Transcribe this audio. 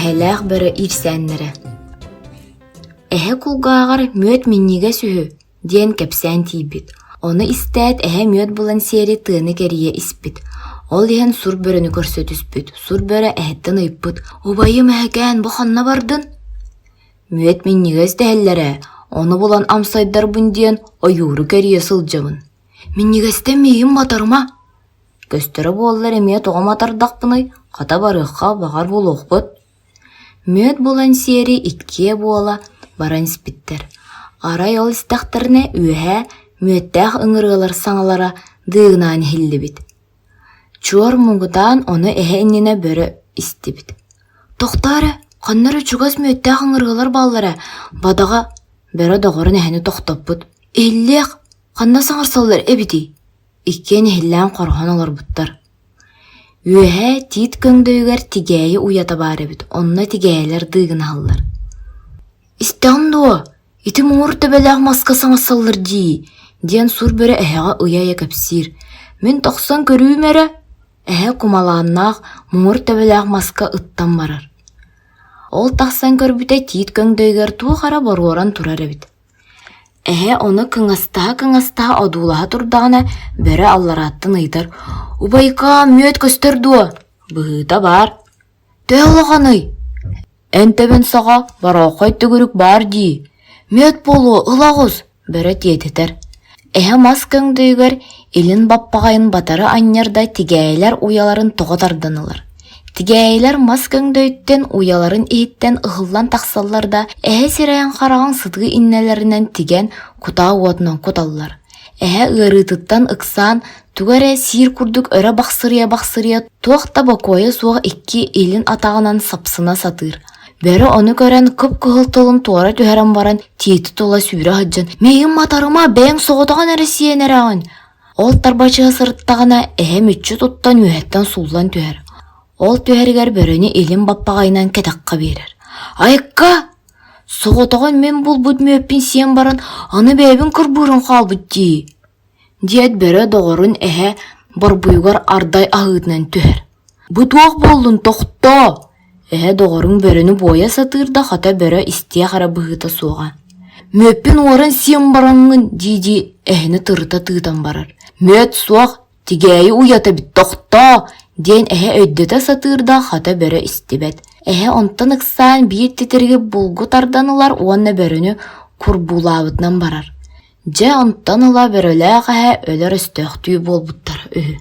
Эһэлээх бөрө иирсээннэрэ Эһэ кулгааҕар мүөт минньигэс үһү диэн кэпсээн тиийбит. Ону истээт эһэ мүөт булан сиэри тыаны кэрийэ испит. Ол иһэн сур бөрөнү көрсө түспүт. Сур бөрө эһэттэн ыйыппыт: «Убайым эһэкээн, бу ханна бардын?» «Мүөт минньигэс дэһэллэр ээ, ону булан амсайдарбын диэн ойууру кэрийэ сылдьабын». «Минньигэстэн миигин матарыма, Көстөрө буоллар эмиэ тоҕо матардахпыный, хата барыахха, баҕар булуохпут Мүөт булан сиэри иккиэ буола баран испиттэр. Арай ол истэхтэринэ үөһээ мүөттээх ыҥырыалар саҥалара дыыгынаан иһиллибит. Чуор муҥутаан ону эһэ иннинэ бөрө истибит. «Тохтоо эрэ, ханна эрэ чугас мүөттээх ыҥырыалар бааллар ээ, бадаҕа» бөрө доҕорун эһэни тохтоппут. «Иһиллиэх, ханна саҥарсаллар эбитий?» Иккиэн иһиллээн хороһон олорбуттар. Үөһээ тиит көҥдөйүгэр тигээйи уйата баар эбит, онно тигээйилэр дыыгынаһаллар. «Истэҕин дуо, ити муҥур төбөлөөх маска саҥарсаллар дии» диэн сур бөрө эһэҕэ ыйа-ыйа кэпсиир. «Мин тахсан көрүүм эрэ» эһэ кумалааннаах муҥур төбөлөөх маска ыттан барар. Ол тахсан көрбүтэ тиит көҥдөйүгэр туох эрэ боруоран турар эбит. Эһэ ону кыҥастаһа-кыҥастаһа одуулаһа турдаҕына, бөрө алларааттан ыйытар: «Убайкаам, мүөт көстөр дуо?» «Быһыыта баар». «Төһө улаханый?» «Эн төбөн саҕа борооххой төгүрүк баар дии». «Мүөт буолуо, ыла оҕус!» бөрө тиэтэтэр. Эһэ мас көҥдөйүгэр илин баппаҕайын батары анньар да тигээйилэр уйаларын тоҕо тардан ылар. Тигээйилэр мас көҥдөйүттэн уйаларын иһиттэн ыһыллан тахсаллар да, эһэ сирэйин-хараҕын сытыы иннэлэринэн тигэн, кутаа уотунан куталлар. Эһэ ыарыытыттан ыксаан, тугу эрэ сиир курдук өрө бахсырыйа-бахсырыйа туох да бокуойа суох икки илин атаҕынан сапсына сатыыр. Бөрө ону көрөн кып-кыһыл тылын туора түһэрэн баран тиити тула сүүрэ сылдьан «Миигин матарыма, бэйэҥ соҕотоҕун эрэ сиэн эрэҕин!» Ол тарбачыһа сырыттаҕына эһэ мүччү туттан үөһэттэн сууллан түһэр. Ол түһэригэр бөрөнү илин баппаҕайынан кэтэххэ биэрэр. «Айыкка! Соҕотоҕун мин булбут мүөппүн сиэн баран, аны бэйэбин кырбыырым хаалбыт дии!» диэт бөрө доҕорун эһэ борбуйугар ардай аһыытынан түһэр. «Бу туох буоллун, тохтоо!» Эһэ доҕоруҥ бөрөнү буойа сатыыр да хата бөрө истиэх эрэ быһыыта суоҕа. «Мүөппүн уоран сиэн бараҥҥын» дии-дии эһэни тырыта тыытан барар. «Мүөт суох, тигээйи уйата эбит, тохтоо!» диэн эһэ өйдөтө сатыыр да хата бөрө истибэт. Эһэ онтон ыксаан биир титириги булгу тардан ылар уонна бөрөнү курбуулаабытынан барар. Дьэ онтон ыла бөрөлөөх эһэ өлөр өстөөхтүү буолбуттара үһү.